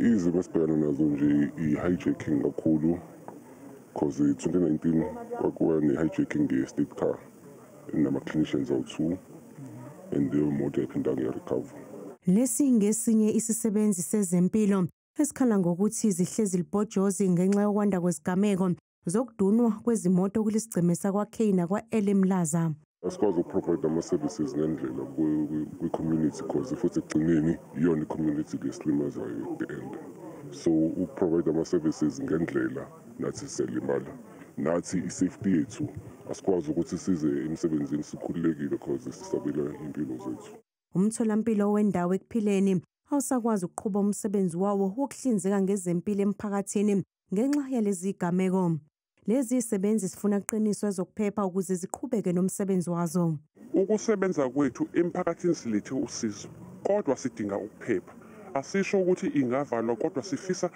Izimo esibhekana nazo nje i-hijacking kakhulu, because 2019 kwakuba ne-hijacking ye-state car enama-clinicians awu-2, and leyo moto yaphinda nge-recover. Lesi ngesinye isisebenzi sezempilo esikhala ngokuthi zihlezi libhojozi ngenxa yokwanda kwezigameko zokudunwa kwezimoto kulesigceme sakwa-K nakwa-L eMlaza. Asikwazi ukuprovide ama-services ngendlela kwi-community, cause futhi ekugcineni iyona i-community le esilimazayo at the end. So ukuprovide ama-services ngendlela, nathi siyalimala, nathi i-safety yethu, asikwazi ukuthi size emsebenzini sikhululekile because sisabela impilo zethu. Umtholampilo wendawo Ekuphileni awusakwazi ukuqhuba umsebenzi wawo wokuhlinzeka ngezempilo emphakathini ngenxa yalezi zigameko. Lezi zisebenzi zifuna kuqiniswe ezokuphepha ukuze ziqhubeke nomsebenzi wazo. Ukusebenza kwethu emphakathini silethe usizo, kodwa sidinga ukuphepha. Asisho ukuthi ingavalwa, kodwa sifisa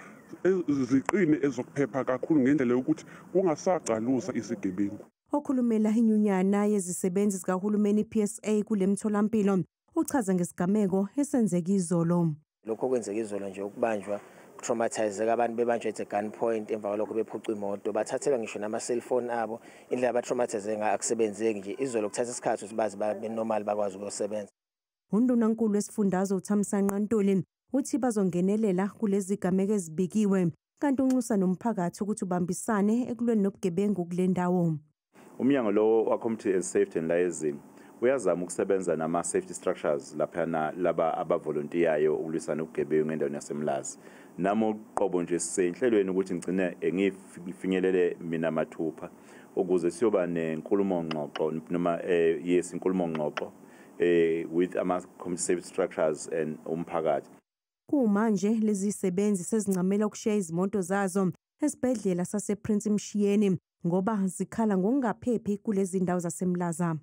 ziqine ezokuphepha kakhulu ngendlela yokuthi kungasaqaluza izigebengu. Okhulumela inyunyana yezisebenzi zikahulumeni PSA kule mtholampilo uchaza ngesigameko esenzeka izolo. Lokho kwenzeka izolo nje, ukubanjwa, traumatizeka abantu, bebanjwa at a gun point, emva kwalokho bephucwa imoto, bathathelwa ngisho nama-cellphone abo. Indlela abatraumatizeke ngayo, akusebenzeki nje. Izolo kuthatha isikhathi ukuthi baze babe normal, bakwazi ukuyosebenza. Undunankulu wesifundazwe uThamsanqa Ntuli uthi bazongenelela kulezi gameko ezibikiwe, kanti unxusa nomphakathi ukuthi ubambisane ekulweni nobugebengu kule ndawo. Umnyango lo wa-Community Safety and Liaison uyazama ukusebenza nama-safety structures laphana, laba abavolontiyayo ukulwisana ubugebengu endaweni yaseMlazi. Nami uqobo nje sisenhlelweni ukuthi ngigcine ngifinyelele mina mathupha ukuze siyoba nenkulumo ngxoxo noma yes, inkulumo ngxoxo with ama community safety structures and umphakathi. Kumanje lezi zisebenzi sezincamela ukushiya izimoto zazo esibhedlela sasePrince Mshiyeni ngoba zikhala ngokungaphephi kulezi ndawo zaseMlaza.